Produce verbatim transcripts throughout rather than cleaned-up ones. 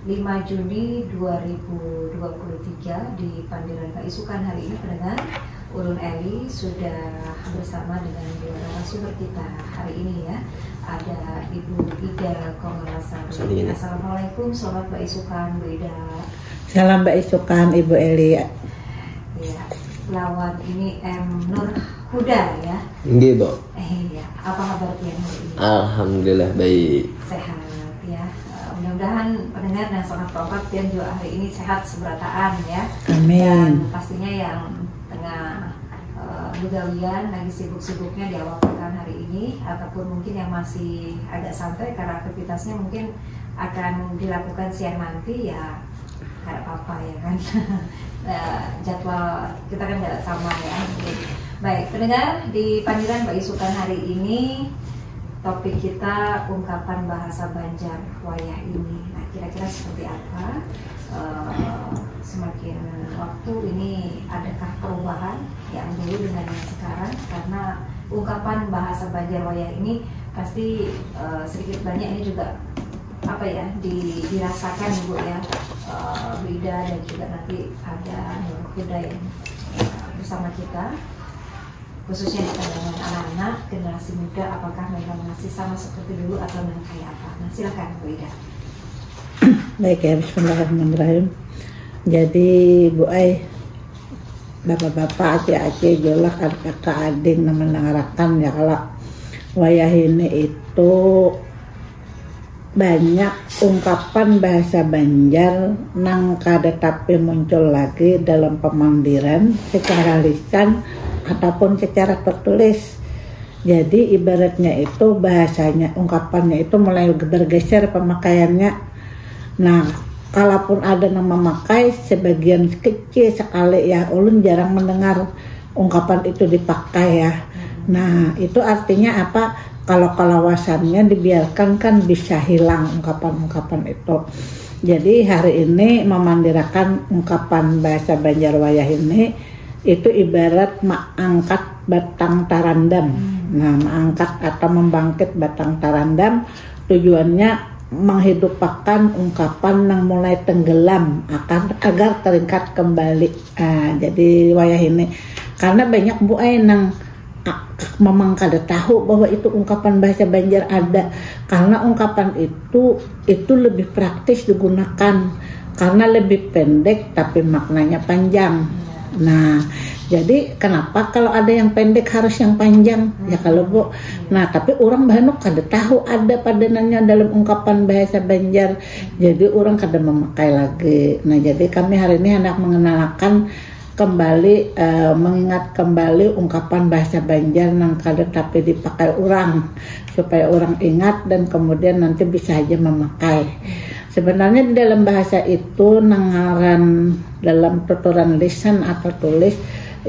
lima Juni dua ribu dua puluh tiga di Pandiran Paisukan hari ini, pendengar, Ulun Eli sudah bersama dengan dua narasumber kita hari ini, ya. Ada Ibu Ida Kongrasari. Assalamualaikum, selamat Paisukan, Bu Ida. Salam Paisukan, Ibu Eli. Ya, lawan ini M Nur Huda, ya. Nggih, Bu. Eh, iya. Apa kabar pian hari ini? Alhamdulillah, baik. Sehat, ya. Eh, mudah-mudahan pendengar dan sanak paampat pian jua hari ini sehat seberataan, ya. Amin. Dan pastinya yang tengah, eh, begawian, lagi sibuk-sibuknya di awal pekan hari ini, ataupun mungkin yang masih agak santai karena aktivitasnya mungkin akan dilakukan siang nanti, ya, kada apa-apa, ya kan. Eh, jadwal kita kan tidak sama, ya. Oke. Baik, pendengar, di Pandiran Paisukan hari ini, topik kita ungkapan bahasa Banjar wayah ini. Nah, kira-kira seperti apa? Eh, semakin waktu ini, adakah perubahan yang dulu dengan yang sekarang? Karena ungkapan bahasa Banjar wayah ini pasti, eh, sedikit banyak ini juga, apa ya, di-, dirasakan, Ibu, ya. Eh, Bu Ida dan juga nanti ada Nur Huda yang, eh, bersama kita, khususnya di pandangan anak-anak, generasi muda, apakah memang masih sama seperti dulu atau nang kayak apa? Nah, silakan, Bu Ida. Baik, ya, bismillahirrahmanirrahim. Jadi, Bu ai, bapak-bapak, aci-aci, julak, kakak, ading, nang mandangarakan, ya, kalau wayah ini itu banyak ungkapan bahasa Banjar nang kada tapi muncul lagi dalam pamandiran secara lisan ataupun secara tertulis. Jadi, ibaratnya itu bahasanya, ungkapannya itu mulai bergeser pemakaiannya. Nah, kalaupun ada nang memakai, sebagian kecil sekali, ya, ulun jarang mendengar ungkapan itu dipakai, ya. Nah, itu artinya apa? Kalau kalawasannya dibiarkan, kan bisa hilang ungkapan-ungkapan itu. Jadi, hari ini memandirakan ungkapan bahasa Banjar wayah ini, itu ibarat maangkat batang tarandam. Nah, maangkat atau membangkit batang tarandam, tujuannya menghidupakan ungkapan nang mulai tenggelam akan, agar teringkat kembali. Ah, jadi wayah ini, karena banyak, Bu ai, nang, ah, memang kada tahu bahwa itu ungkapan bahasa Banjar ada, karena ungkapan itu, itu lebih praktis digunakan karena lebih pendek tapi maknanya panjang. Nah, jadi kenapa kalau ada yang pendek harus yang panjang? Ya, kalau, Bu. Nah, tapi orang bahanuk kada tahu ada padanannya dalam ungkapan bahasa Banjar. Jadi, orang kada memakai lagi. Nah, jadi kami hari ini hendak mengenalkan kembali, eh, mengingat kembali ungkapan bahasa Banjar nang kada tapi dipakai orang, supaya orang ingat dan kemudian nanti bisa aja memakai. Sebenarnya di dalam bahasa itu, nang ngaran dalam tuturan lisan atau tulis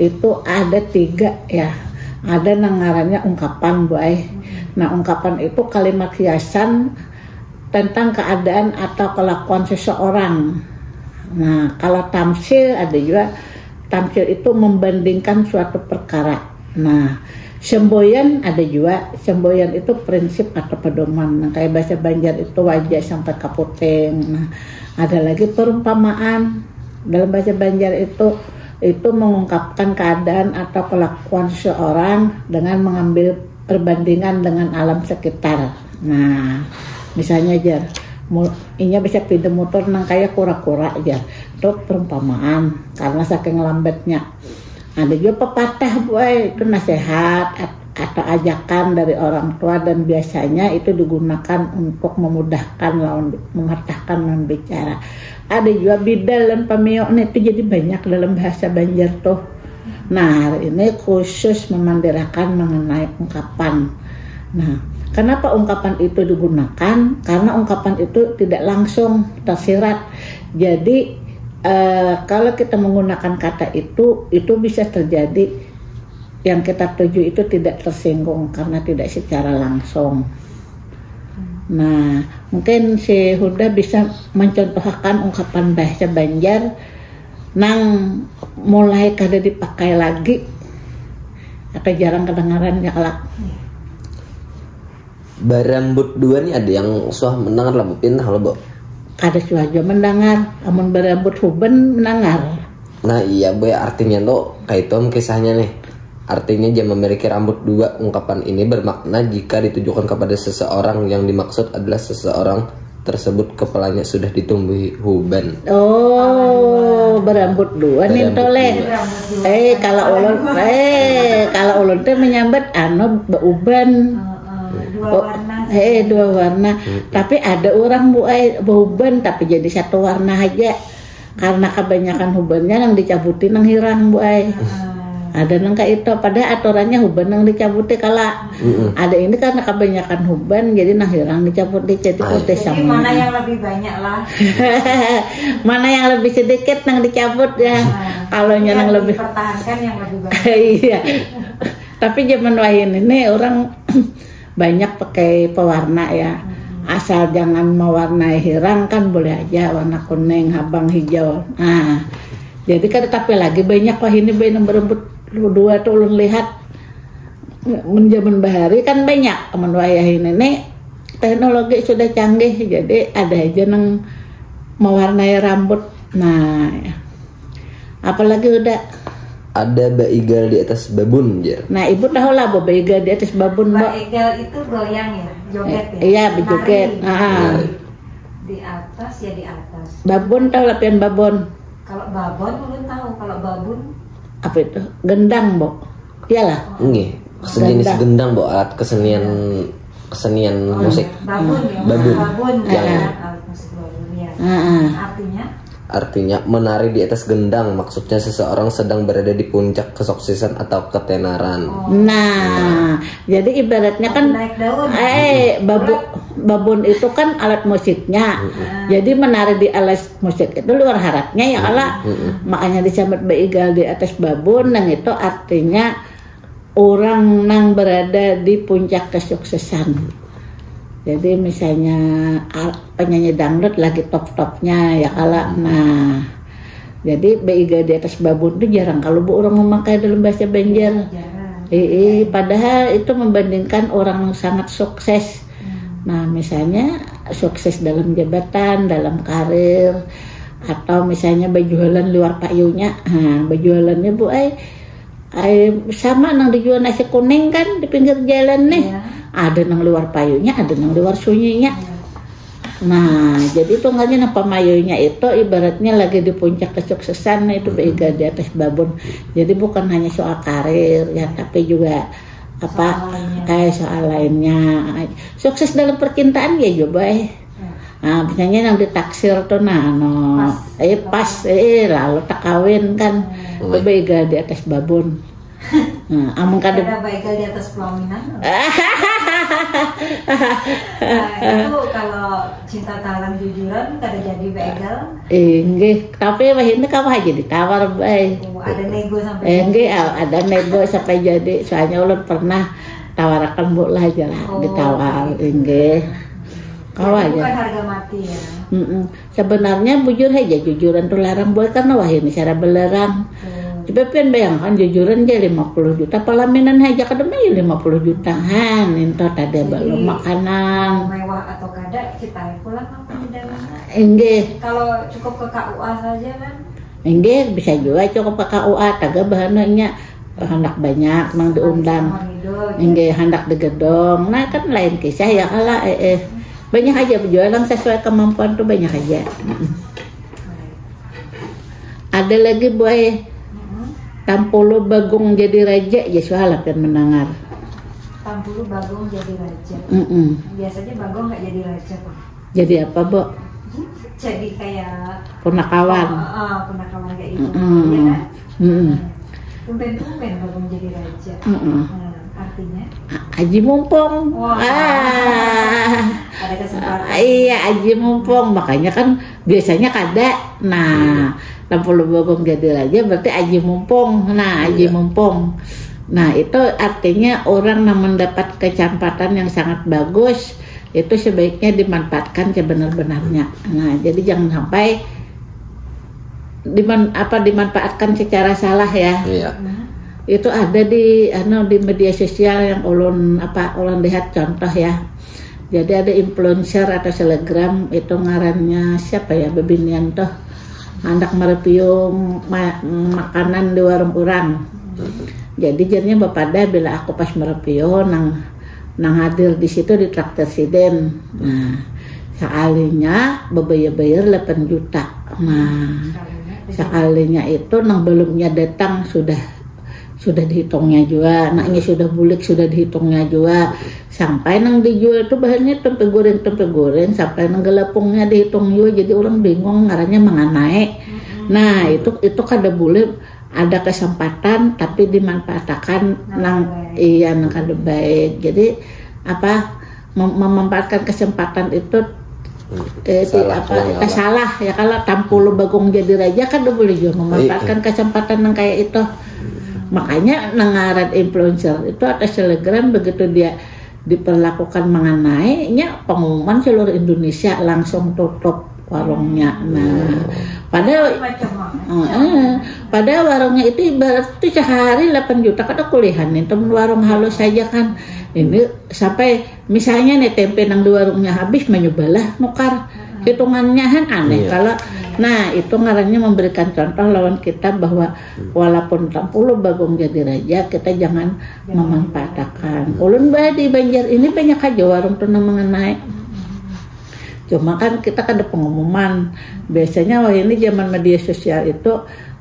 itu ada tiga, ya. Ada nang ngarannya ungkapan, Bu ai. Nah, ungkapan itu kalimat hiasan tentang keadaan atau kelakuan seseorang. Nah, kalau tamsil ada juga, tamsil itu membandingkan suatu perkara. Nah, semboyan ada juga, semboyan itu prinsip atau pedoman. Nah, kayak bahasa Banjar itu wajah sampai kaputing. Nah, ada lagi perumpamaan. Dalam bahasa Banjar itu, itu mengungkapkan keadaan atau kelakuan seseorang dengan mengambil perbandingan dengan alam sekitar. Nah, misalnya, jar, mu-, inya bisa pindah motor nang kayak kura-kura, jar. Itu perumpamaan, karena saking lambatnya. Ada juga pepatah, Bu ai, itu nasihat at-, atau ajakan dari orang tua dan biasanya itu digunakan untuk memudahkan lawan, mematahkan lawan bicara. Ada juga bidal dan pameo nih, itu jadi banyak dalam bahasa Banjar tuh. Nah, hari ini khusus memandirakan mengenai ungkapan. Nah, kenapa ungkapan itu digunakan? Karena ungkapan itu tidak langsung tersirat. Jadi, eh, kalau kita menggunakan kata itu, itu bisa terjadi yang kita tuju itu tidak tersinggung karena tidak secara langsung. Nah, mungkin si Huda bisa mencontohkan ungkapan bahasa Banjar nang mulai kada dipakai lagi atau jarang kedengaran, ya, kelak. Barambut dua nih, ada yang suah mendengar lah, Bu, pindah lah, Bu. Kada suah jua mendangar, amun berambut huban mendangar. Nah iya boy, artinya tuh kayak itu kisahnya nih. Artinya jika memiliki rambut dua, ungkapan ini bermakna jika ditujukan kepada seseorang yang dimaksud adalah seseorang tersebut kepalanya sudah ditumbuhi huban. Oh, berambut dua nih toleh. Eh kalau ulun, eh kalau ulun teh menyambat anu beuban. Dua warna. Eh dua warna. Hmm. Tapi ada orang bu eh beuban tapi jadi satu warna aja. Karena kebanyakan hubannya nang dicabuti nang hirang bu eh. Hmm. Ada nang kayak itu, padahal aturannya huban nang dicabuti kala. Mm-mm. Ada ini karena kebanyakan huban jadi nang hirang dicabut dicabut. Jadi mana yang lebih banyak lah. Mana yang lebih sedikit nang dicabut ya. Nah, kalau yang lebih pertahankan yang lebih banyak. Iya. Tapi zaman wahini ini orang banyak pakai pewarna ya. Hmm. Asal jangan mewarnai hirang kan boleh aja warna kuning, habang, hijau. Nah, jadi kada tapi lagi banyak wahini bayi nang berambut dua tuh ulun lihat. Menjaman bahari kan banyak amun wayah ini nih teknologi sudah canggih jadi ada aja nang mewarnai rambut. Nah, apalagi udah ada baigal di atas babun jar. Nah ibu tahu lah bu baigal di atas babun bu. Baigal itu goyang ya, joget ya. Iya bejoget. Ah. Di atas ya di atas. Babun tahu lah pian babun. Kalau babon belum tahu, kalau babun apa itu? Gendang bu. Iyalah. Nggih, sejenis gendang, gendang bu, alat kesenian kesenian oh, musik. Babun ya. Babun. Babun. Ya. Alat musik babun ya. Artinya Artinya menari di atas gendang maksudnya seseorang sedang berada di puncak kesuksesan atau ketenaran. Oh. Nah, jadi ibaratnya kan naik daun. Eh babu, babun itu kan alat musiknya. Hmm. Jadi menari di alat musik itu luar harapnya ya kala. Hmm. Makanya disambut beigal di atas babun yang itu artinya orang nang berada di puncak kesuksesan. Jadi misalnya penyanyi dangdut lagi top-topnya ya kala. Nah, jadi beiga di atas babun tuh jarang kalau bu orang memakai dalam bahasa Banjar. Iya, padahal itu membandingkan orang yang sangat sukses. Hmm. Nah, misalnya sukses dalam jabatan, dalam karir, atau misalnya berjualan luar payunya. Nah, berjualannya bu, ay, Ay, sama nang dijual nasi kuning kan di pinggir jalan nih. Ya. Ada nang luar payunya, ada nang luar sunyinya. Ya. Nah, jadi itu nggaknya nang pamayunya itu ibaratnya lagi di puncak kesuksesan nah itu mm-hmm. Beiga di atas babon. Jadi bukan hanya soal karir ya, tapi juga apa soal lainnya. Kayak soal lainnya. Sukses dalam percintaan ya coba eh. Nah, misalnya yang ditaksir tuh nah anu pas, eh pas eh lalu tak kawin kan hmm. Bebega di atas babon. Nah, amun kada baigal di atas pelaminan. Nah, itu kalau cinta talang jujuran kada jadi baigal. Inggih, tapi wah ini kawa aja ditawar bay. Oh, ada nego sampai. Inggih, ada nego sampai jadi. Soalnya ulun pernah tawarakan bu lah aja lah oh, ditawar inggih. Kawa ya. Bukan harga mati ya. Mm-mm. Sebenarnya bujur aja jujuran tuh larang boy karena wah ini cara belerang. Hmm. Coba pian bayangkan jujuran aja lima puluh juta pelaminan aja kada mayu lima puluh juta han itu tadi belum makanan. Mewah atau kada kita pulang apa di dalamnya. Inggih. Kalau cukup ke K U A saja kan. Inggih bisa juga cukup ke K U A taga bahannya handak banyak nang diundang inggih handak digedong nah kan lain kisah ya kala eh, eh. Banyak aja berjualan sesuai kemampuan tuh banyak aja ada lagi buai tampulu bagung jadi raja ya suhala kan mendengar tampulu bagung jadi raja mm -mm. Biasanya bagung nggak jadi raja pak jadi apa bu jadi kayak punakawan oh, oh, punakawan kayak gitu mm -mm. ya kan mm -mm. Tumben-tumben baru menjadi raja. Mm -mm. Nah, artinya? Aji mumpung. Wah. Ah. Ada kesempatan. Iya, aji mumpung. Makanya kan biasanya kada. Nah, lampulu bagong jadi raja berarti aji mumpung. Nah, aji iya. Mumpung. Nah, itu artinya orang yang mendapat kesempatan yang sangat bagus itu sebaiknya dimanfaatkan sebenar-benarnya. Nah, jadi jangan sampai diman apa dimanfaatkan secara salah ya. Iya. Itu ada di anu di media sosial yang ulun apa ulun lihat contoh ya. Jadi ada influencer atau selebgram itu ngarannya siapa ya, bebinian tuh, handak mereview ma- makanan di warung orang. Jadi jadinya bapadah bila aku pas mereview nang nang hadir di situ ditraktir siden. Nah, sekalinya bebayar-bayar delapan juta. Nah, sekalinya itu nang belumnya datang sudah sudah dihitungnya juga, naknya sudah bulik sudah dihitungnya juga, sampai nang dijual tuh bahannya tempe goreng tempe goreng sampai nang gelapungnya dihitung juga, jadi orang bingung ngarannya mengenai. Nah, itu itu kada boleh ada kesempatan tapi dimanfaatakan nang, iya, nang kada baik. Jadi apa, mem- memanfaatkan kesempatan itu eh, ti- Salah, apa salah. Kita salah ya, kalau tampulu bagong jadi raja kan udah boleh juga memanfaatkan kesempatan yang kayak itu. Makanya nang ngaran influencer itu atau selebgram begitu dia diperlakukan mengenai nya, pengumuman seluruh Indonesia langsung tutup warungnya. Nah, padahal Macam mana? Heeh. Padahal warungnya itu ibarat tuh sehari delapan juta kada kulihan nih temen warung halus saja kan. Ini sampai misalnya nih tempe nang di warungnya habis menyebelah nukar hitungannya kan aneh Iya. Kalau nah itu ngarannya memberikan contoh lawan kita bahwa walaupun tampulu bagong jadi raja kita jangan memanfaatakan. Ulun bah di Banjar ini banyak aja warung tuh nang mengenai. Cuma kan kita kada pengumuman. Biasanya wah ini zaman media sosial itu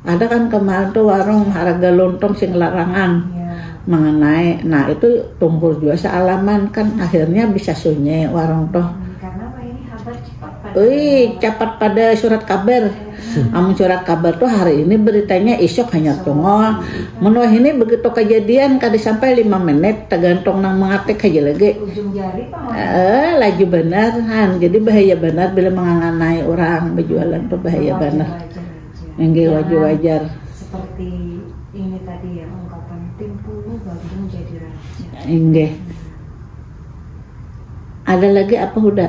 ada kan kemarin tuh warung harga lontong sing larangan Ya. mengenai. Nah, itu tumpul juga sealaman kan akhirnya bisa sunyi warung tuh. Karena wah ini kabar cepat pada Wih, cepat pada surat kabar. Amun surat kabar tuh hari ini beritanya isuk hanya tungol. Mun wah ini begitu kejadian kada sampai lima menit tergantung nang mengetik aja lagi. Ujung jari paman. Eh, laju benar han. Jadi bahaya benar bila menganganai orang berjualan tuh bahaya benar. Wajar-wajar aja. Inggih Jangan wajar-wajar. Seperti ini tadi ya ungkapan timpulu bagong jadi raja. Inggih. Ada lagi apa Huda?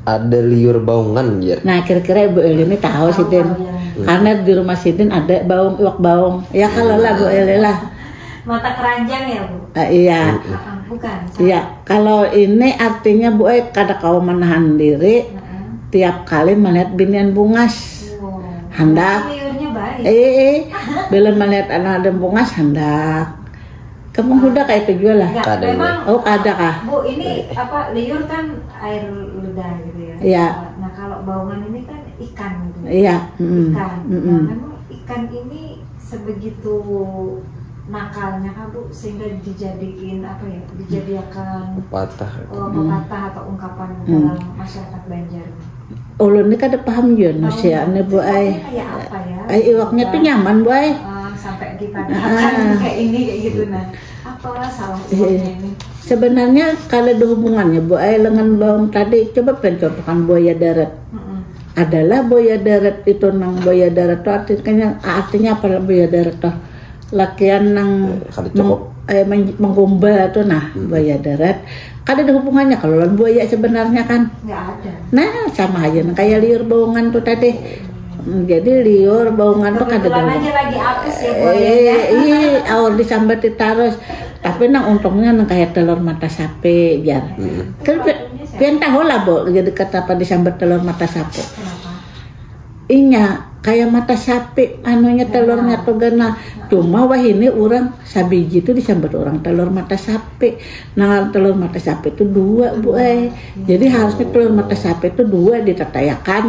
Ada liur baungan, jar. Nah, kira-kira Ibu Eli ini tahu sidin. Tahu, ya. Karena di rumah sidin ada baung, iwak baung. Ya kalau lah Bu Eli lah. Mata keranjang ya bu? Eh, iya. Ah, bukan. Iya, kalau ini artinya Bu eh kada kawa menahan diri tiap kali melihat binian bungas. Wow. Handak. Liurnya baik. Eh, eh, bila melihat anak ada bungas handak. Kamu Huda kayak itu juga lah. Enggak, Kada, memang Oh, kada kah? Bu ini apa liur kan air ludah gitu ya. Iya. Nah kalau baungan ini kan ikan gitu. Iya, mm-mm, Ikan. mm-mm. Nah, memang ikan ini sebegitu nakalnya kah Bu sehingga dijadiin apa ya? Dijadiakan Patah. oh, pepatah atau ungkapan dalam masyarakat Banjar. Ulun ini kada paham juga nusiaannya Bu ay. Kayak apa ya? Ay iwaknya tuh nyaman Bu ay. Ah, sampai kita kayak ini kayak gitu nah. Apa salah iwaknya ini? Sebenarnya kada ada hubungannya Bu ay dengan baung tadi. Coba pian contohkan buaya darat. Mm-mm. Adalah buaya darat itu nang buaya darat tuh artinya artinya apa lah buaya darat tuh? Lakian nang Eh, kada cukup. meng- eh, men- menggombal tuh nah buaya darat. Kada ada hubungannya kalau lawan buaya sebenarnya kan. Nggak ada. Nah, sama aja nang kayak liur baungan tuh tadi. Hmm, Jadi liur baungan tuh kada ada Kebetulan hubungan. Aja lagi apes ya Eh, buayanya. Iya, awal disambati terus. Tapi nang untungnya nang kayak telur mata sapi jar. Kan pi- pian tahu lah bu, jadi kata apa disambat telur mata sapi. Kenapa? Inya kayak mata sapi, anunya telurnya tuh gana. Cuma wah ini orang sabiji tuh disambat orang telur mata sapi. Nah telur mata sapi tuh dua bu eh. Jadi harusnya telur mata sapi tuh dua ditatayakan.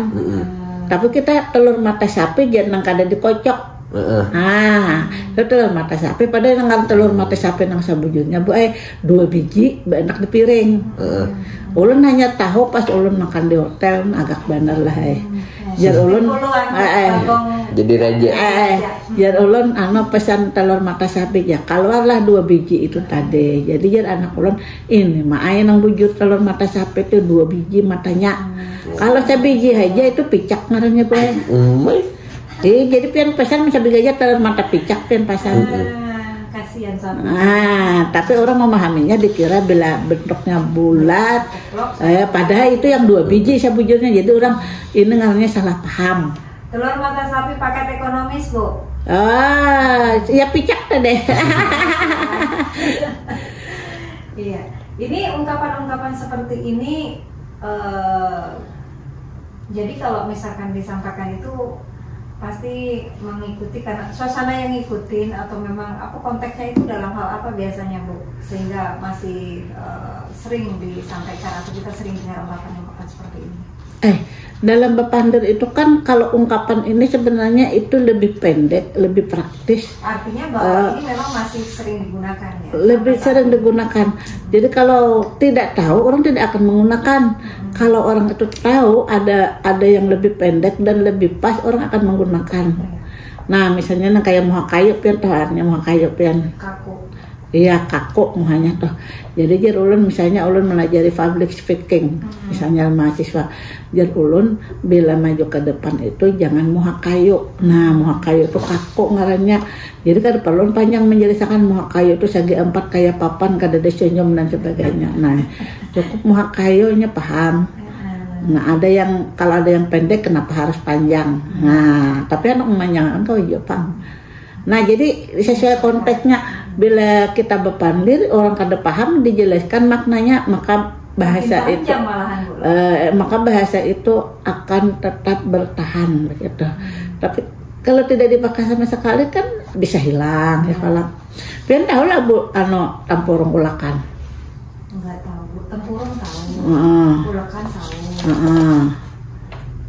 Tapi kita telur mata sapi jangan nang kada dikocok. Heeh. Ah, itu telur mata sapi. Padahal nang telur mata sapi nang sabujurnya bu eh dua biji banyak di piring. Ulun hanya tahu pas ulun makan di hotel agak bener lah eh. Jar ulun, Puluhan eh, eh. bagong. Jadi raja. Eh, jar ulun anu pesan telur mata sapi ya keluarlah dua biji itu tadi. Jadi jar anak ulun ini mah ai nang bujur telur mata sapi itu dua biji matanya. Kalau sabiji aja itu picak ngarannya bu eh. Umai. Eh, jadi pian pesan bisa beli aja telur mata picak pian pesan. Ah, kasihan sama. Nah, tapi orang memahaminya dikira bila bentuknya bulat, eh, padahal itu yang dua biji sabujurnya. Jadi orang ini ngarannya salah paham. Telur mata sapi paket ekonomis bu. Ah, ya picak tadi. Iya. Ini ungkapan-ungkapan seperti ini, eh, jadi kalau misalkan disampaikan itu pasti mengikuti karena suasana yang ngikutin atau memang apa konteksnya itu dalam hal apa biasanya, Bu, sehingga masih eh, sering disampaikan atau kita sering dengar ungkapan-ungkapan seperti ini. Eh, dalam bapandir itu kan kalau ungkapan ini sebenarnya itu lebih pendek, lebih praktis. Artinya bahwa uh, ini memang masih sering digunakan ya. Lebih sering digunakan. Jadi kalau tidak tahu orang tidak akan menggunakan. Hmm. Kalau orang itu tahu ada ada yang lebih pendek dan lebih pas orang akan menggunakan. Ya. Nah, misalnya nah kayak muha kayu pian tuh artinya muha kayu pian. Kaku. Iya, kaku muhanya tuh. Jadi jar ulun misalnya ulun melajari public speaking, hmm. Misalnya mahasiswa, jar ulun bila maju ke depan itu jangan muha kayu. Nah, muha kayu itu kaku ngarannya. Jadi kada perlu panjang menjelaskan muha kayu itu segi empat kayak papan kada ada senyum dan sebagainya. Nah, cukup muha kayunya paham. Nah, ada yang kalau ada yang pendek kenapa harus panjang? Nah, tapi anak memanjangkan kau juga paham. Nah, jadi sesuai konteksnya bila kita berpandir orang kada paham dijelaskan maknanya maka bahasa itu eh, maka bahasa itu akan tetap bertahan begitu. Tapi kalau tidak dipakai sama sekali kan bisa hilang ya kalau. Pian tahu lah bu, anu tampurung ulakan. Enggak tahu bu, tempurung tahu, uh-uh. Ulakan tahu. Uh-uh.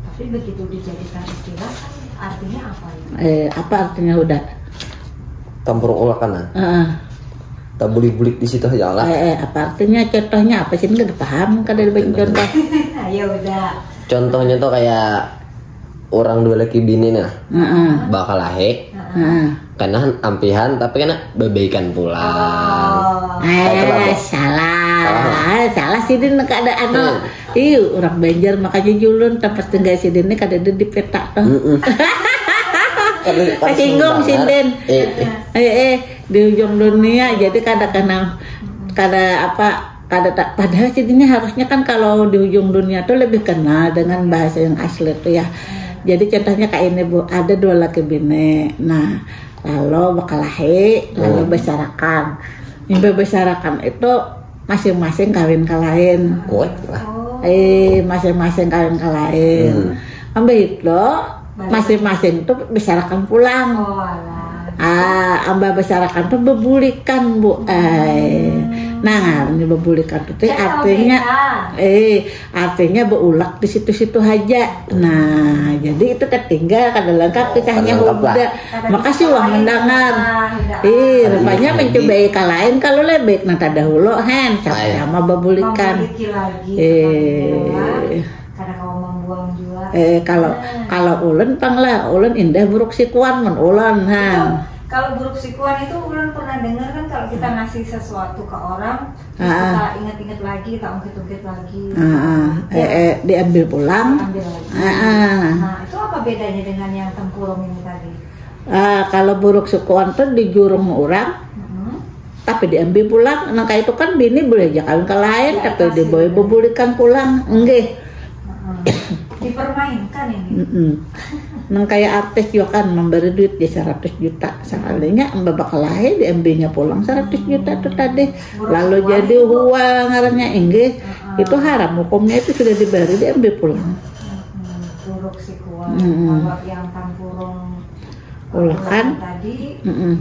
Tapi begitu dijadikan istilah kan artinya apa ya? Eh, apa artinya udah? Tampurung ulakan nah. Uh-uh. Tak bulik-bulik di situ aja lah. Eh, eh, apa artinya? Contohnya apa sih? Nggak paham kada ada contoh. Ya udah. Contohnya tuh kayak orang dua laki bini nah. Uh-uh. Bakal lahir. Uh-uh. Kena ampihan tapi kena bebaikan pulang. Oh. Eh, salah. Salah, salah sidin kada anu. Hmm. Ih, orang Banjar makanya julun tempat tinggal sidin ini kada ada di peta tuh. Mm-mm. Tersinggung sidin. Eh. Eh, eh, di ujung dunia jadi kada kenal kada apa kada tak padahal sidinnya harusnya kan kalau di ujung dunia tuh lebih kenal dengan bahasa yang asli tuh ya. Jadi contohnya kayak ini bu, ada dua laki bini. Nah, lalu bakalahi lalu hmm. Bersarakan. Imbah bersarakan itu masing-masing kawin ke lain. Kuat lah. Eh, masing-masing kawin ke lain. Hmm. Ambil itu masing-masing tuh bersarakan pulang. Oh, ah, amba bersarakan tuh bebulikan bu. Hmm. Eh, nah ini bebulikan tuh artinya eh artinya beulak di situ-situ aja. Nah, jadi itu ketinggal kada lengkap kisahnya Huda. Makasih wah mendengar. Ih, rupanya mencobai kalain kalau lebek nah tadahulu hen sama-sama bebulikan. Eh. Kada kawa membuang jua. Eh kalau nah. Kalau ulun pang lah, ulun indah buruk sikuan mun ulun ha. Kalau buruk sikuan itu ulun pernah dengar kan kalau kita ngasih sesuatu ke orang, terus ah. Kita ingat-ingat lagi, kita ungkit-ungkit lagi. Ah, ah. Ya. Eh, eh, diambil pulang. Diambil lagi. Ah, ah. Nah, itu apa bedanya dengan yang tempurung ini tadi? Ah, kalau buruk sikuan tuh dijurung orang, hmm. Tapi diambil pulang, nang kayak itu kan bini boleh aja kawin ke lain, ya, tapi dibawa bebulikan pulang, enggih. Dipermainkan ini. Mm-mm. Nang kayak artis juga kan memberi duit di seratus juta sekalinya, mbak bakal lahir diambilnya pulang seratus juta tuh tadi, lalu jadi uang ngarannya enggih, itu haram hukumnya itu sudah diberi diambil pulang. Buruk sih kuat. Kalau yang tampurung ulakan tadi mm -mm.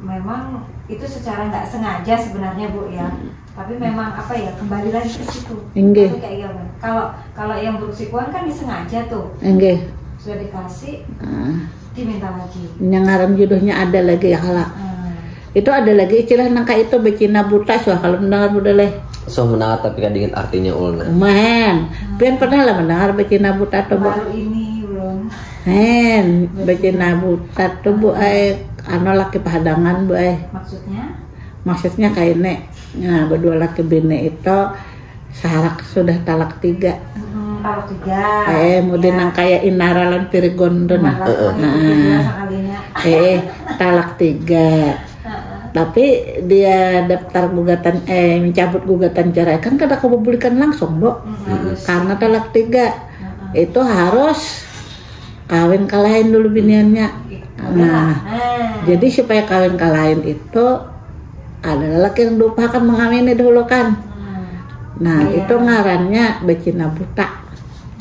Memang itu secara nggak sengaja sebenarnya bu ya, tapi memang apa ya kembali lagi ke situ. Enggak. Kalau kalau yang buruk sikuan kan disengaja tuh. Enggak. Sudah dikasih, uh. Diminta lagi. Yang ngaran jodohnya ada lagi ya kalau. Uh. Itu ada lagi istilah nangka itu becina buta suah kalau mendengar udah leh. So mendengar tapi kan ingat artinya ulna. Man, hmm. Pian pernah lah mendengar becina buta tuh bu. Baru ini belum. Hen, becina buta tuh bu ay, anu laki pahadangan bu ay. Maksudnya? Maksudnya kayak ini, nah berdua laki bini itu sarak sudah talak tiga. Hmm, talak tiga. Eh, mudi ya. Nang kayak inara lan pirigon tuh nah. Nah, eh, eh. Eh, talak tiga. Tapi dia daftar gugatan, eh mencabut gugatan cerai kan kada kabubulikan langsung bu, hmm, karena talak tiga. Hmm. Itu harus kawin ke lain dulu biniannya. Nah, jadi supaya kawin ke lain itu ada lelaki yang diupahakan mengawini dahulu kan. Nah, iya, itu ngarannya becina buta.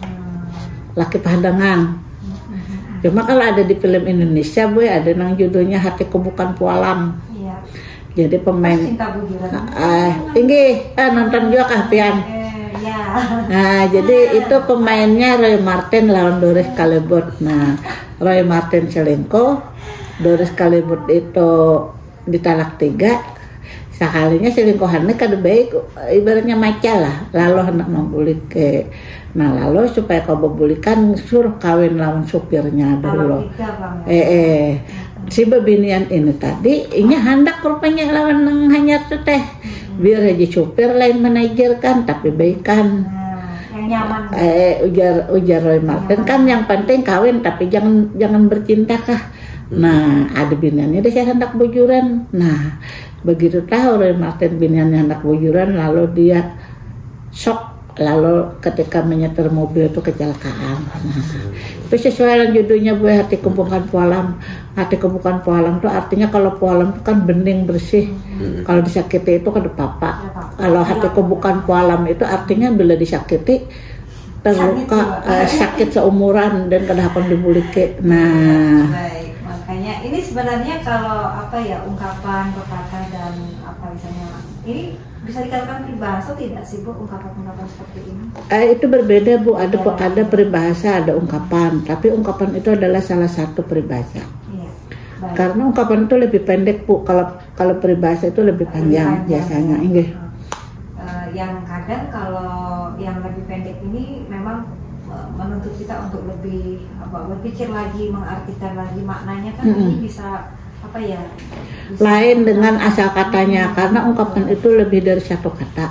Hmm. Laki pahadangan. Hmm. Cuma kalau ada di film Indonesia, boy, ada nang judulnya Hatiku Bukan Pualam. Iya. Jadi pemain, terus Cinta Bujuran. Ah, inggih, ah, nonton juga kah pian? Eh, ya. Nah, jadi itu pemainnya Roy Marten lawan Doris Kalibut. Nah, Roy Marten selingkuh, Doris Kalibut itu ditalak tiga. Sakalinya selingkuhannya kada baik, ibaratnya maca lah, lalu hendak membulik ke. Nah, lalu supaya kau bebulikan, suruh kawin lawan supirnya dulu. Tiga, Bang, ya? Eh, eh. Si bebinian ini tadi, inya handak rupanya lawan nang hanyar tu teh. Hmm. Biar aja supir lain manajer kan, tapi baikan. Nah, yang nyaman. Eh, ujar, ujar Roy Marten kan, yang penting kawin, tapi jangan, jangan bercinta kah. Hmm. Nah, ada biniannya deh saya handak bujuran. Nah, begitu tahu Roy Marten biniannya handak bujuran, lalu dia shock, lalu ketika menyetir mobil itu kecelakaan. Nah, itu sesuai dengan judulnya, boy, Hatiku Bukan Pualam. Hatiku Bukan Pualam tuh artinya kalau pualam tuh kan bening, bersih. Hmm. Kalau disakiti itu kada apa-apa. Kalau Hatiku Bukan Pualam itu artinya bila disakiti, terluka, sakit, eh, sakit seumuran dan kada akan dibuliki. Nah. Baik, makanya ini sebenarnya kalau apa ya, ungkapan, pepatah dan apa misalnya, ini bisa dikatakan peribahasa tidak sih, Bu, ungkapan-ungkapan seperti ini? Eh, itu berbeda, Bu. Ada pe-, ada peribahasa, ada ungkapan. Tapi ungkapan itu adalah salah satu peribahasa. Iya. Baik. Karena ungkapan itu lebih pendek, Bu. Kalau, kalau peribahasa itu lebih panjang biasanya, inggih. Eh, yang kadang kalau yang lebih pendek ini memang, eh, menuntut kita untuk lebih, apa, berpikir lagi, mengartikan lagi maknanya kan, ini bisa apa ya, bisa lain dengan asal katanya, karena ungkapan itu lebih dari satu kata.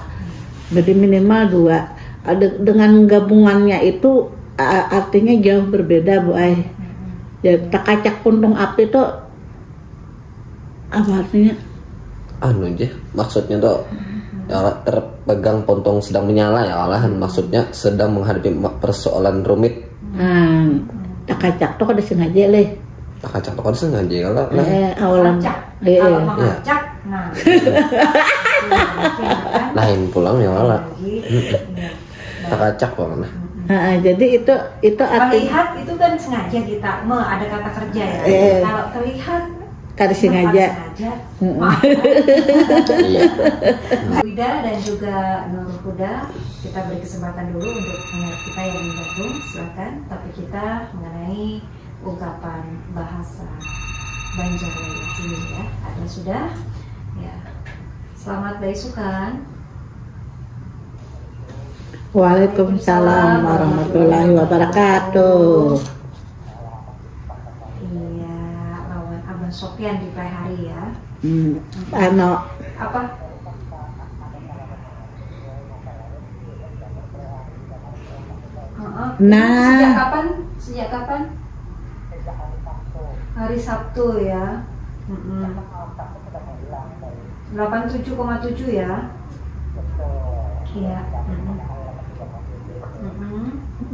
Jadi minimal dua. Ada, dengan gabungannya itu, a-, artinya jauh berbeda, Bu ai. Ya, takacak puntung api tuh apa artinya? Anu je, maksudnya tuh, ya, terpegang puntung sedang menyala, ya, malahan maksudnya sedang menghadapi ma-, persoalan rumit. Hmm, takacak tuh kada sengaja leh. Takacak tuh kada sengaja lah. Eh, awalan. Takacak. Eh, kalau eh, mengacak, nah. Lain pulang ya, malah. Lagi. Mm-mm. Iya. Takacak pokoknya. Ah, jadi itu, itu arti melihat itu kan sengaja kita, me, ada kata kerja ya. Eh. Kalau terlihat kada sengaja. Sengaja. Mm-mm. Maaf. Iya. Wida dan juga Nur Huda, kita beri kesempatan dulu untuk pendengar kita yang bergabung, silakan. Tapi kita mengenai ungkapan bahasa Banjar Wayah ini ya, ada sudah. Ya. Selamat baisukan. Waalaikumsalam warahmatullahi wabarakatuh. Iya, lawan Abah Sofyan di Prehari ya. Hmm, anu. Apa? Heeh. Nah. Sejak kapan? Sejak kapan? Hari Sabtu ya. Mm-mm. Delapan tujuh koma tujuh ya. Iya. Mm-mm. Mm-mm.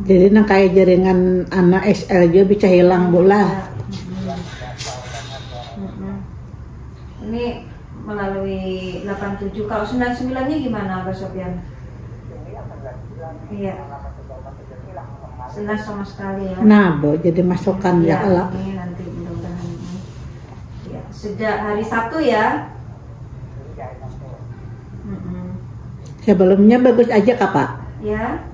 Jadi nang kayak jaringan anak S L juga bisa hilang, Bu, lah. Iya. Mm-mm. Mm-mm. Ini melalui delapan tujuh. Kalau sembilan sembilan-nya gimana, Abah Sofyan? Iya. Senang sama sekali ya. Nah, Bu, jadi masukan ya, iya, kalau ini nanti mudah-mudahan ini. Ya, sejak hari Sabtu ya. Mm-mm. Sebelumnya bagus aja, Kak, Pak. Ya.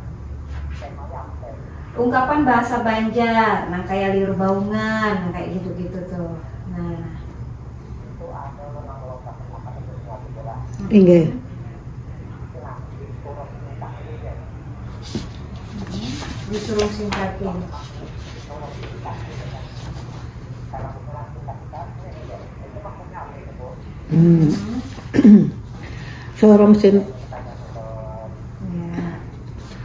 Ungkapan bahasa Banjar, nang kayak liur baungan, nang kayak gitu-gitu tuh. Nah. Inggih. Disuruh singkatin. Hmm. Sorong sin. Ya,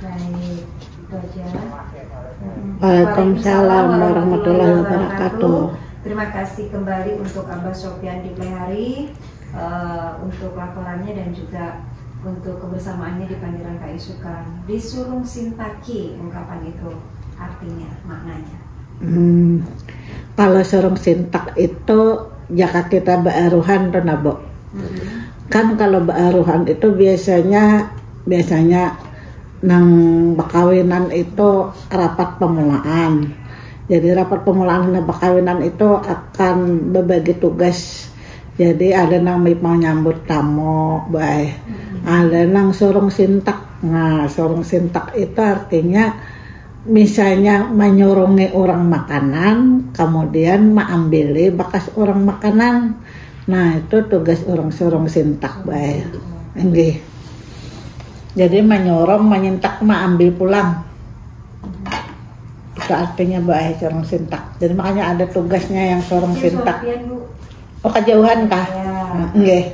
baik. Itu aja. Mm-mm. Waalaikumsalam warahmatullahi wabarakatuh. Terima kasih kembali untuk Abah Sofyan di Plehari, eh, untuk laporannya dan juga untuk kebersamaannya di Pandiran Kaisukan. Disurung sintaki ungkapan itu artinya, maknanya. Hmm, kalau surung sintak itu jaka kita baaruhan tuh, nah, Bu. Mm-mm. Kan kalau baaruhan itu biasanya Biasanya nang bakawinan itu rapat pemulaan. Jadi rapat pemulaan nang bakawinan itu akan berbagi tugas. Jadi ada nang menyambut tamu, baik. Ada nang surung sintak. Nah, surung sintak itu artinya misalnya menyurungi orang makanan, kemudian maambili bakas orang makanan. Nah, itu tugas orang surung sintak, baik. Enggih. Jadi menyurung, menyintak, maambil pulang. Itu artinya baik surung sintak. Jadi makanya ada tugasnya yang surung sintak. Oh, kejauhan kah? Ya. Enggih.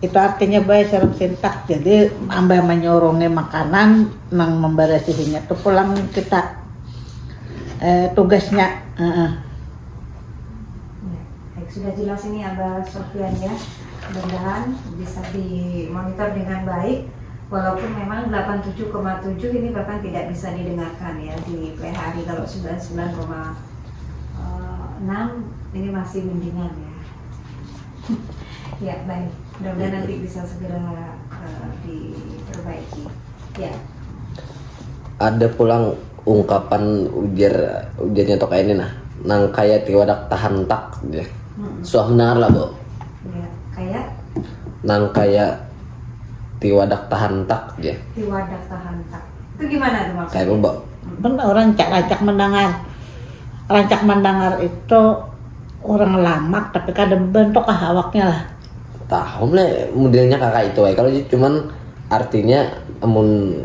Itu artinya baik surung sintak. Jadi ambah menyurungi makanan, nang memberesihinya tu pulang kita, eh, tugasnya. Heeh. Ya, baik, sudah jelas ini Abah Sofian ya. Mudah-mudahan bisa dimonitor dengan baik. Walaupun memang delapan tujuh koma tujuh ini bahkan tidak bisa didengarkan ya, dipelihari. Kalau sembilan sembilan koma enam ini masih mendingan ya. Ya, baik. Mudah-mudahan nanti bisa segera eh, diperbaiki. Ya. Ada pulang ungkapan ujar, ujarnya tuh kayak ini nah, nang kaya tiwadak tahantak ya. Suah mendengar lah, Bu. Ya, kayak Nang kaya tiwadak tahantak ya. Tiwadak tahantak. Itu gimana tuh maksudnya? Kayak apa, Bu? Kan orang cak rancak mendengar. Rancak mendengar itu orang lamak tapi kada bentuk ah awaknya lah. Tahu lah modelnya kakak itu, kalau cuman artinya amun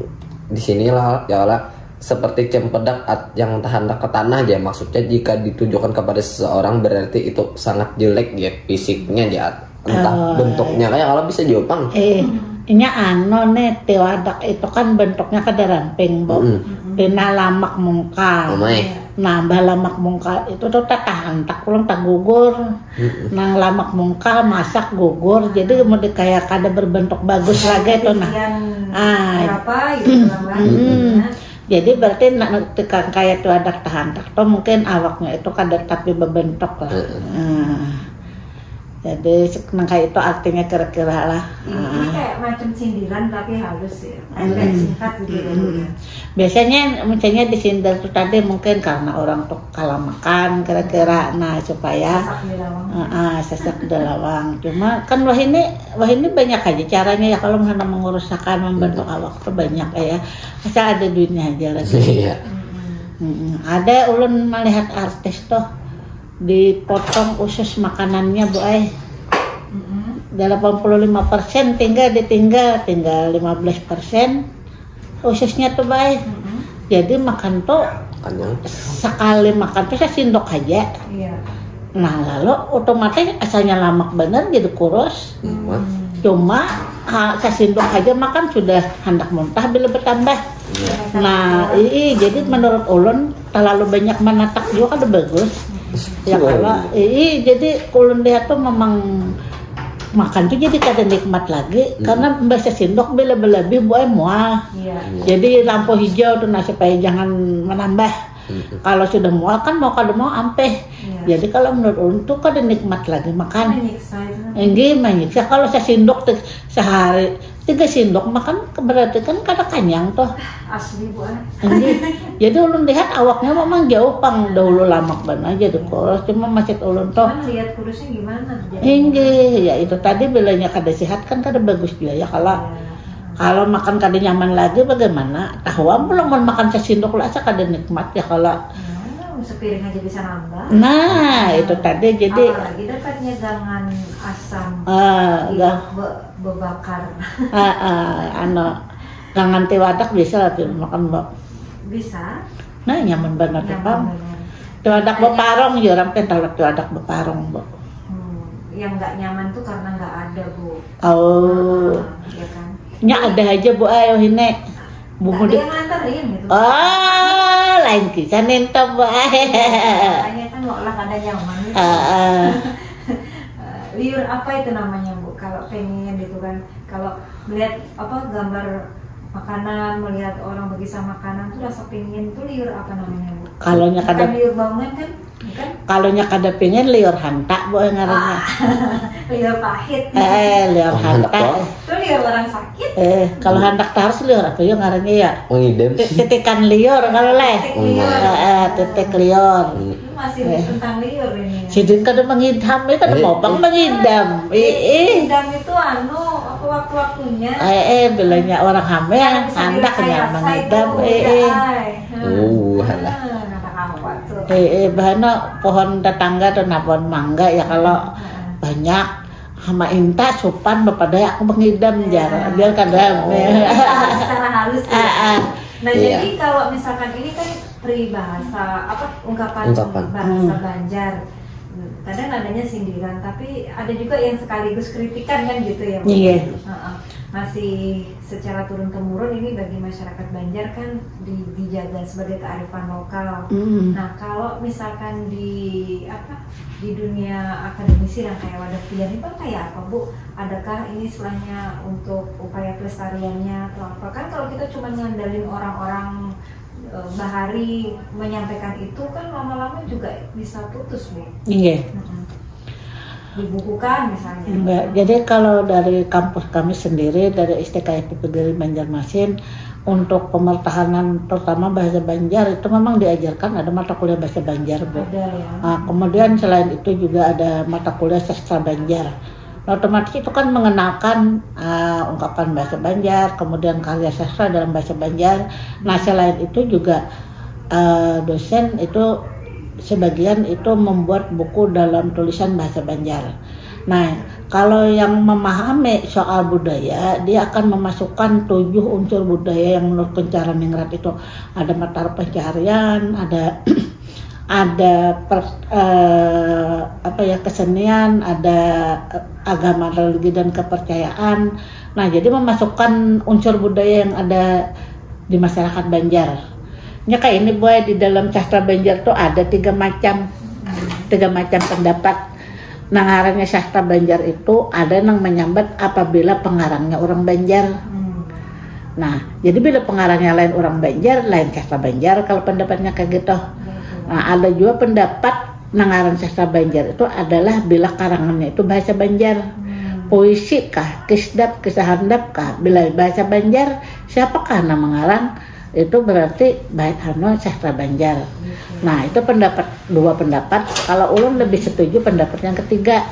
di sini lah ya lah, seperti cempedak at- yang tahandak ke tanah ya. Maksudnya jika ditujukan kepada seseorang berarti itu sangat jelek ya fisiknya ya, entah Oh. Bentuknya kayak kalau bisa jopang. Eh, inya anu nih, tiwadak itu kan bentuknya kada ramping, Bu. Mm-mm. Pina lamak mungkal. Umai. Nambah lamak mungkal itu tuh tatahantak pulang tagugur. Nang lamak mungkal masak gugur. Jadi mau di- kayak kada berbentuk bagus lagi tuh nah. Ketinggian Ah. Berapa gitu lah. Hmm. Jadi berarti nak nak tekan kayak tiwadak tahantak tuh mungkin awaknya itu kada tapi berbentuk lah. Nah. Jadi nang kayak itu artinya kira-kira lah. Ini kayak macam sindiran tapi halus ya. Agak singkat gitu ya, Bu, ya. Biasanya misalnya disindir tuh tadi mungkin karena orang tuh kalah makan kira-kira, nah supaya Sesak di lawang. Ah, ah, sesak di lawang. Cuma kan wah ini, wah ini banyak aja caranya ya kalau mau mengurusakan membentuk awak tuh banyak ya. Asal ada duitnya aja lah. Iya. Mm-mm. Ada ulun melihat artis tuh dipotong usus makanannya, Bu ai. Delapan puluh lima persen tinggal ditinggal, tinggal lima belas persen ususnya tuh, baik. Jadi makan tuh Kenyang. Sekali makan tuh sasindok aja. Iya. Nah, lalu otomatis asalnya lamak bener jadi kurus. Nikmat. Cuma ha, sasindok aja makan sudah handak muntah bila bertambah. Nah, ii, jadi menurut ulun terlalu banyak menatak juga kada bagus. Ya Iya. Kalau ii, jadi ulun lihat tuh memang makan tuh jadi kada nikmat lagi karena mbah sasindok bila berlebih buai mual. Iya. Jadi lampu hijau tuh nah supaya jangan menambah. Kalau sudah mual kan mau kada mau ampeh. Iya. Jadi kalau menurut ulun tuh kada nikmat lagi makan. Menyiksa itu. Enggih, menyiksa kalau sasindok tuh sehari tiga sindok makan berarti kan kada kanyang tuh. Asli, Bu. Enggih. Jadi ulun lihat awaknya memang jauh pang dahulu lamak banar jadi kurus, cuma maksud ulun tuh. Cuman lihat kurusnya gimana tuh, jadi Enggih, ya itu tadi bilanya kada sehat kan kada bagus juga ya kalau kalau makan kada nyaman lagi bagaimana? Tahu am belum makan sasindok lah asa kada nikmat ya kalau Nah, sepiring aja bisa nambah. Nah, itu tadi jadi Apalagi dapatnya gangan asam ah di gah be- bebakar. ah, ah, anu gangan tiwadak bisa lah tuh makan, Mbak. Bisa. Nah, nyaman banget tuh, Nyaman Bang. benar. Tiwadak beparung ya, orang kan tahu tiwadak beparung, Mbak. Hmm, yang nggak nyaman tuh karena nggak ada, Bu. Oh, Nah, ya kan? nya ada aja, Bu, ayo ini. Bu Nggak ada mudik. Yang nganterin gitu. Oh, lain kisah nih, Bu. Makanya kan mau lah kada nyaman gitu. Heeh. Eh, liur apa itu namanya, Bu? Kalau pengen gitu kan, kalau melihat apa gambar makanan, melihat orang berkisah makanan tuh rasa pengen tuh liur apa namanya, Bu? Kalau nya Bukan kada liur bangunan kan? Bukan? Kalau nya kada pengen liur hantak, Bu, ngarannya. Liur pahit. Eh, liur Oh, hantak hantak. Doang. Itu liur Orang sakit. Eh, kalau handak taharus liur apa ya ngarannya ya? Mengidam. Ti- Titikan liur kalau leh. Titik liur. Eh, eh, titik liur. Ini masih tentang liur ini. Ya. Sidin kada mengidam, ya kada mau pang mengidam. Eh, eh. Idam itu anu apa waktu-waktunya. Eh, eh, bilanya orang hamil, Bisa handaknya direkayasa mengidam. Itu, Eh, ya, eh. Ay. Hmm. Oh, alah. Ah, kata kawan tuh. Eh, eh, bahana pohon tetangga tuh nah pohon mangga ya kalau banyak hama inta supan bepadai aku mengidam jar biar kada Secara halus ya. Ah, ah. Nah, Iya. Jadi kalau misalkan ini kan peribahasa apa ungkapan, Ungkapan. Bahasa Banjar. Kadang adanya sindiran, tapi ada juga yang sekaligus kritikan kan gitu ya. Bu? Iya. Heeh. Masih secara turun temurun ini bagi masyarakat Banjar kan di- dijaga sebagai kearifan lokal. Mm. Nah, kalau misalkan di apa di dunia akademisi yang kayak wadah pian itu kayak apa, Bu? Adakah ini istilahnya untuk upaya pelestariannya atau apa? Kan kalau kita cuma ngandelin orang-orang eh, bahari menyampaikan itu kan lama-lama juga bisa putus, Bu. Iya. Mm-mm. Dibukukan misalnya. Enggak. Jadi kalau dari kampus kami sendiri dari S T K I P P G R I Banjarmasin untuk pemertahanan terutama bahasa Banjar itu memang diajarkan ada mata kuliah bahasa Banjar, Bu. Ada ya. Nah, kemudian selain itu juga ada mata kuliah sastra Banjar. Nah, otomatis itu kan mengenalkan uh, ungkapan bahasa Banjar, kemudian karya sastra dalam bahasa Banjar. Nah, selain itu juga uh, dosen itu sebagian itu membuat buku dalam tulisan bahasa Banjar. Nah, kalau yang memahami soal budaya, dia akan memasukkan tujuh unsur budaya yang menurut Kencara Ningrat itu ada mata pencaharian, ada ada per, eh, apa ya kesenian, ada eh, agama, religi dan kepercayaan. Nah, jadi memasukkan unsur budaya yang ada di masyarakat Banjar. Nya kayak ini, Boy, di dalam sastra Banjar tuh ada tiga macam tiga macam pendapat. Nah, ngarannya sastra Banjar itu ada yang menyambat apabila pengarangnya orang Banjar. Hmm. Nah, jadi bila pengarangnya lain orang Banjar, lain sastra Banjar kalau pendapatnya kayak gitu. Nah, ada juga pendapat nang ngaran sastra Banjar itu adalah bila karangannya itu bahasa Banjar. Puisi kah, kisdap, kisah handap kah, bila bahasa Banjar, siapakah nang mengarang? Itu berarti baik anu sastra Banjar. Nah, itu pendapat dua pendapat. Kalau ulun lebih setuju pendapat yang ketiga.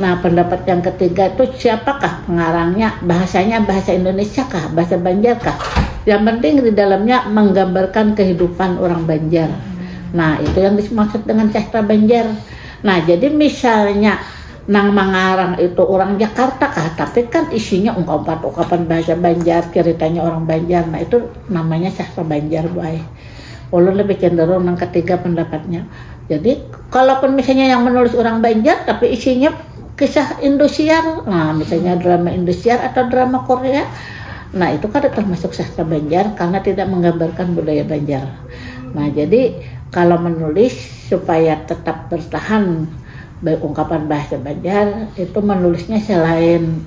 Nah, pendapat yang ketiga itu siapakah pengarangnya? Bahasanya bahasa Indonesia kah? Bahasa Banjar kah? Yang penting di dalamnya menggambarkan kehidupan orang Banjar. Nah, itu yang dimaksud dengan sastra Banjar. Nah, jadi misalnya nang mangarang itu orang Jakarta kah, tapi kan isinya ungkapan-ungkapan bahasa Banjar, ceritanya orang Banjar. Nah, itu namanya sastra Banjar, Boy. Ulun lebih cenderung nang ketiga pendapatnya. Jadi, kalaupun misalnya yang menulis orang Banjar, tapi isinya kisah Indosiar, nah misalnya drama Indosiar atau drama Korea, nah itu kada termasuk sastra Banjar karena tidak menggambarkan budaya Banjar. Nah, jadi kalau menulis supaya tetap bertahan baik ungkapan bahasa Banjar itu menulisnya selain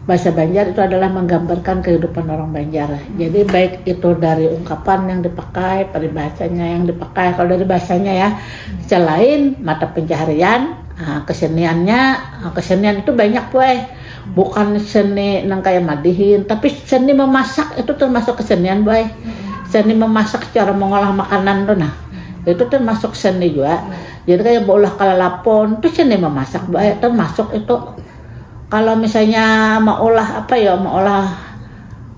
bahasa Banjar itu adalah menggambarkan kehidupan orang Banjar. Jadi baik itu dari ungkapan yang dipakai, peribahasanya yang dipakai. Kalau dari bahasanya ya, selain mata pencaharian, ah, keseniannya, ah, kesenian itu banyak, Boy. Bukan seni nang kayak madihin, tapi seni memasak itu termasuk kesenian, Boy. Seni memasak, cara mengolah makanan tuh, nah, itu termasuk seni juga. Jadi kayak beolah kalalapon itu seni memasak, Boy, termasuk itu. Kalau misalnya maulah apa ya, maulah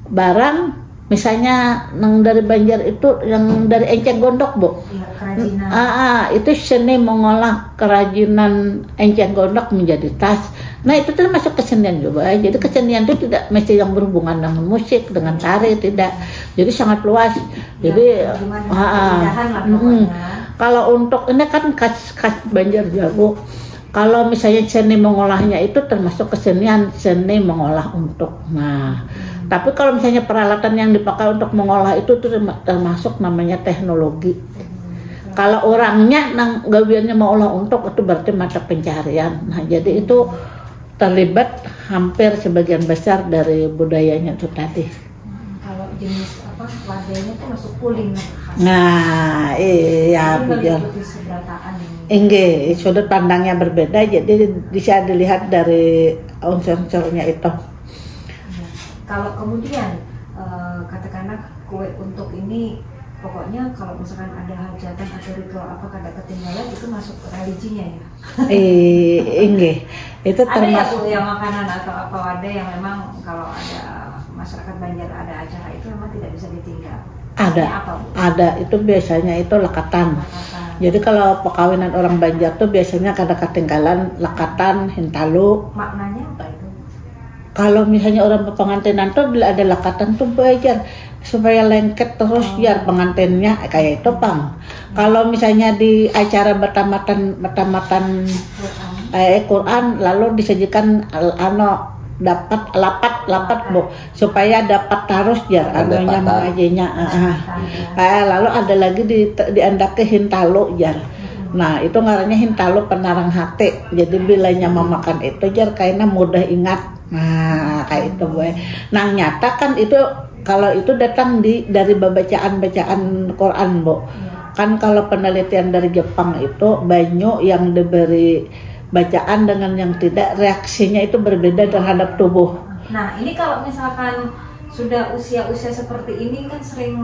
barang, misalnya nang dari Banjar itu, yang dari enceng gondok, Bu. Iya, kerajinan. Ah, ah, itu seni mengolah kerajinan enceng gondok menjadi tas. Nah, itu termasuk kesenian juga. Jadi kesenian itu tidak mesti yang berhubungan dengan musik, dengan tari, tidak. Jadi sangat luas. Jadi, Gimana ah, ah. keindahan lah Mm-mm. Pokoknya. Kalau untuk ini kan khas khas Banjar, Bu. Kalau misalnya seni mengolahnya itu termasuk kesenian seni mengolah untuk. Nah, tapi kalau misalnya peralatan yang dipakai untuk mengolah itu terma- termasuk namanya teknologi. Kalau orangnya nang gawiannya mengolah untuk itu berarti mata pencaharian. Nah, jadi itu terlibat hampir sebagian besar dari budayanya itu tadi. Hmm, kalau jenis apa wadahnya tuh masuk kuling khas. Nah, iya, Ini bujur. Meliputi seberataan ini. Inggih, sudut pandangnya berbeda, jadi bisa dilihat dari unsur-unsurnya itu. Kalau kemudian eh, katakanlah kue untuk ini, pokoknya kalau misalkan ada hajatan atau ritual apa kada ketinggalan, itu masuk religinya ya. Eh, inggih. Itu Ada ya termasuk Bu, yang makanan atau apa wadah yang memang kalau ada masyarakat Banjar ada acara itu memang tidak bisa ditinggal. ada Ini apa Bu? ada itu biasanya itu lekatan. Katakan. Jadi kalau perkawinan orang Banjar tuh biasanya kada ketinggalan lekatan, hintalu. Maknanya apa itu? Kalau misalnya orang berpengantinan tuh bila ada lekatan tuh belajar supaya lengket terus biar pengantinnya kayak itu pang. Kalau misalnya di acara bertamatan bertamatan Quran. eh, Quran lalu disajikan al- ano dapat lapat lapat bu supaya dapat terus ya Ada anunya patar. Mengajinya. Ah, ah. Eh, lalu ada lagi di diandaki hintalu jar. Nah itu ngarannya hintalu penarang hati. Jadi bilanya memakan itu jar kayaknya mudah ingat. Nah kayak itu bu. Nang nyata kan itu kalau itu datang di dari bacaan bacaan Quran bu. Kan kalau penelitian dari Jepang itu banyu yang diberi bacaan dengan yang tidak reaksinya itu berbeda terhadap tubuh. Nah, ini kalau misalkan sudah usia-usia seperti ini kan sering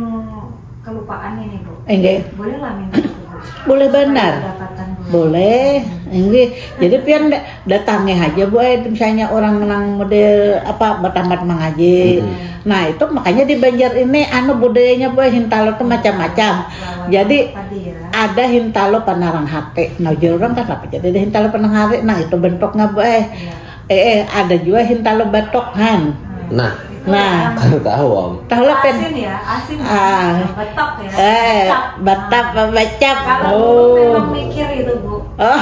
kelupaan ini Bu. Enggak, Boleh lah minta itu Bu. boleh benar. Pendapatan Bu. Boleh, enggak. Jadi pian da- datangi aja bu, eh, misalnya orang nang model apa bertamat mengaji. Nah itu makanya di Banjar ini anu budayanya bu, eh, hintalu tuh macam-macam. Jadi Tadi ya. ada hintalu penarang hati. Nah ujar orang kan apa jadi ada hintalu penarang hati. Nah itu bentuknya bu, eh. Eh, eh ada juga hintalu batok kan. Nah, Nah, kalau tahu om. Tahu lah pen. Asin ya, asin. Ah. Betok ya. Eh, Kecap. Batak bacap. Kalau dulu Oh. Memang mikir itu Bu. Oh.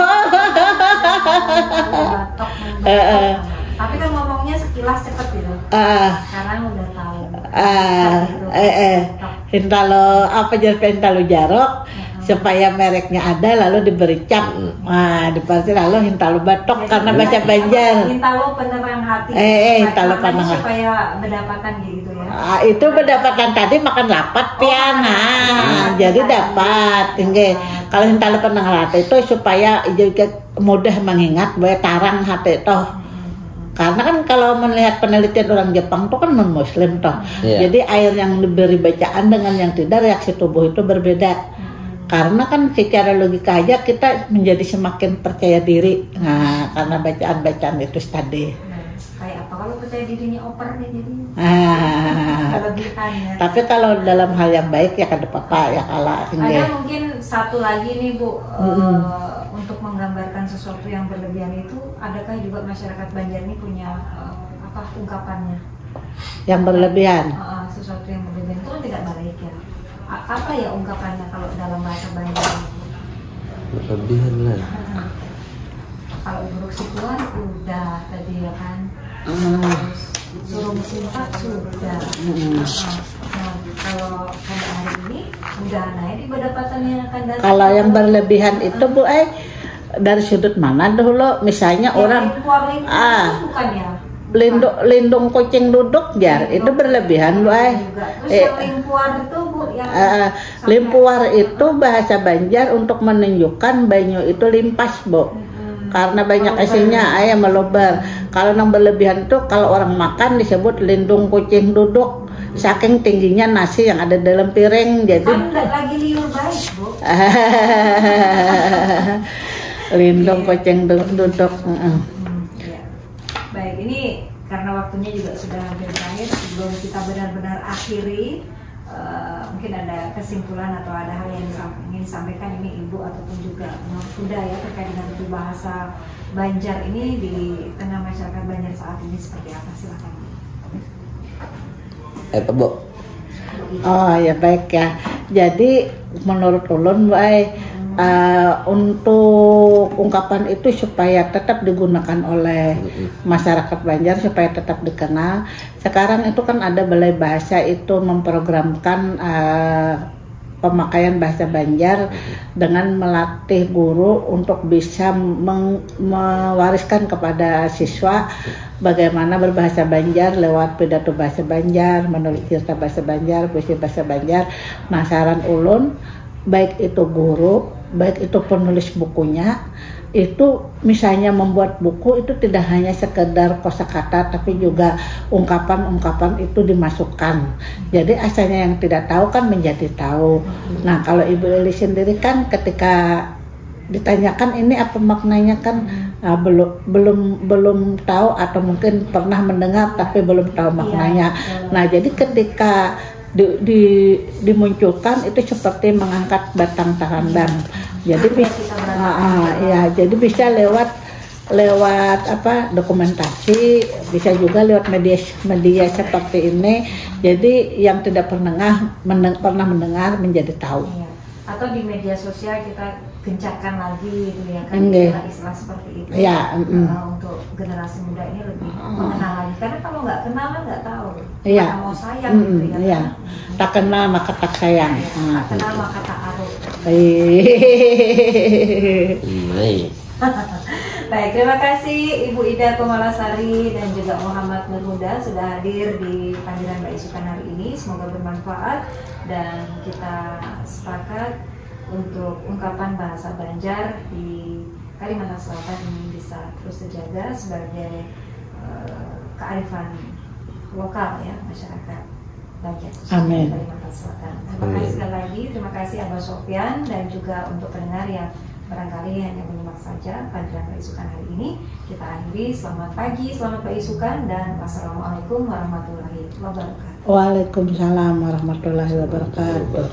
Batok. Eh, eh. Tapi kan ngomongnya sekilas cepet gitu. Ah, Sekarang udah tahu. ah, Gitu. eh, eh. Betok. Hintalu apa jenis hintalu jarok supaya mereknya ada lalu diberi cap. Nah, diparti lalu hintalu batok karena bahasa Banjar. Hintalu penerang hati. Eh, eh, hintalu Maknanya penerang. Supaya berdapatan gitu ya. Ah, itu berdapatan tadi makan lapat pian. Nah, jadi dapat. Inggih. Kalau hintalu penerang hati itu supaya juga mudah mengingat bahwa tarang hati toh. Karena kan kalau melihat penelitian orang Jepang tuh kan non muslim toh. Iya. Jadi air yang diberi bacaan dengan yang tidak reaksi tubuh itu berbeda. Karena kan secara logika aja kita menjadi semakin percaya diri. Nah, karena bacaan-bacaan itu tadi. Nah, kayak apa kalau percaya dirinya over nih jadi Ah, kelebihannya. tapi kalau dalam hal yang baik ya kada apa-apa ya kalah Ada inggih. Mungkin satu lagi nih Bu, eh, untuk menggambarkan sesuatu yang berlebihan itu, adakah juga masyarakat Banjar ini punya eh, apa ungkapannya? Yang berlebihan. Eh, sesuatu yang berlebihan itu kan tidak baik ya. A- apa ya ungkapannya kalau dalam bahasa Banjar? Berlebihan lah. Kalau buruk si tuan udah tadi ya kan. Hmm. Terus suruh simpak sudah. Nah, nah, kalau pada hari ini udah naik di pendapatan yang akan datang. Kalau yang berlebihan itu bu, eh dari sudut mana dulu? Misalnya Yang orang limpur-limpur ah itu bukan ya? Lindung, lindung kucing duduk jar, itu berlebihan bu, eh. Juga. Terus Eh, yang limpuar itu bu, yang eh, sampai- limpuar itu bahasa Banjar untuk menunjukkan banyu itu limpas bu. Karena banyak isinya, ayam melobar. Kalau yang berlebihan tuh kalau orang makan disebut lindung kucing duduk. Saking tingginya nasi yang ada dalam piring, jadi Kan nggak lagi liur baik bu. Lindung kucing du- duduk. Heeh. Hmm, ya. Baik, ini karena waktunya juga sudah hampir berakhir, sebelum kita benar-benar akhiri, eh, mungkin ada kesimpulan atau ada hal yang disam- ingin disampaikan ini Ibu ataupun juga Bunda ya terkait dengan peribahasa Banjar ini di tengah masyarakat Banjar saat ini seperti apa? Silakan. Eh, Bu. Oh ya baik ya. Jadi menurut ulun, Bu ai, eh, untuk ungkapan itu supaya tetap digunakan oleh masyarakat Banjar supaya tetap dikenal. Sekarang itu kan ada balai bahasa itu memprogramkan eh, pemakaian bahasa Banjar dengan melatih guru untuk bisa meng- mewariskan kepada siswa bagaimana berbahasa Banjar lewat pidato bahasa Banjar, menulis cerita bahasa Banjar, puisi bahasa Banjar. Nah, saran ulun, baik itu guru, baik itu penulis bukunya, Itu misalnya membuat buku itu tidak hanya sekedar kosakata, tapi juga ungkapan-ungkapan itu dimasukkan. Jadi asanya yang tidak tahu kan menjadi tahu. Nah, kalau Ibu Eli sendiri kan ketika ditanyakan ini apa maknanya kan, ah, belum belum belum tahu atau mungkin pernah mendengar tapi belum tahu maknanya. Nah, jadi ketika di, di- dimunculkan itu seperti mengangkat batang tarandang. Jadi bisa, ah, ah, ya, jadi bisa lewat lewat apa, dokumentasi, bisa juga lewat media media seperti ini. Jadi yang tidak pernah mendeng- pernah mendengar menjadi tahu. Iya. Atau di media sosial kita gencarkan lagi gitu ya kan, Nggih. istilah-istilah seperti itu. Ya, mm-mm. Eh, untuk generasi muda ini lebih mengenal lagi. Karena kalau nggak kenal kan nggak tahu. Iya. Mana mau sayang Mm-mm, gitu ya. Iya. Kan? Tak kenal maka tak sayang. Iya, Ah. Tak kenal maka tak aruk. Eh. Baik. Baik, terima kasih Ibu Ida Komalasari dan juga Muhammad Nurhuda sudah hadir di panggilan Mbak Isukan hari ini. Semoga bermanfaat dan kita sepakat untuk ungkapan bahasa Banjar di Kalimantan Selatan ini bisa terus terjaga sebagai eh, kearifan lokal ya masyarakat Banjar khususnya Amin. Kalimantan Selatan. Terima kasih sekali lagi, terima kasih Abah Sofyan dan juga untuk pendengar yang barangkali hanya menyimak saja panggilan Mbak Isukan hari ini. Kita akhiri, selamat pagi, selamat Mbak Isukan, dan wassalamualaikum warahmatullahi wabarakatuh. Waalaikumsalam warahmatullahi wabarakatuh.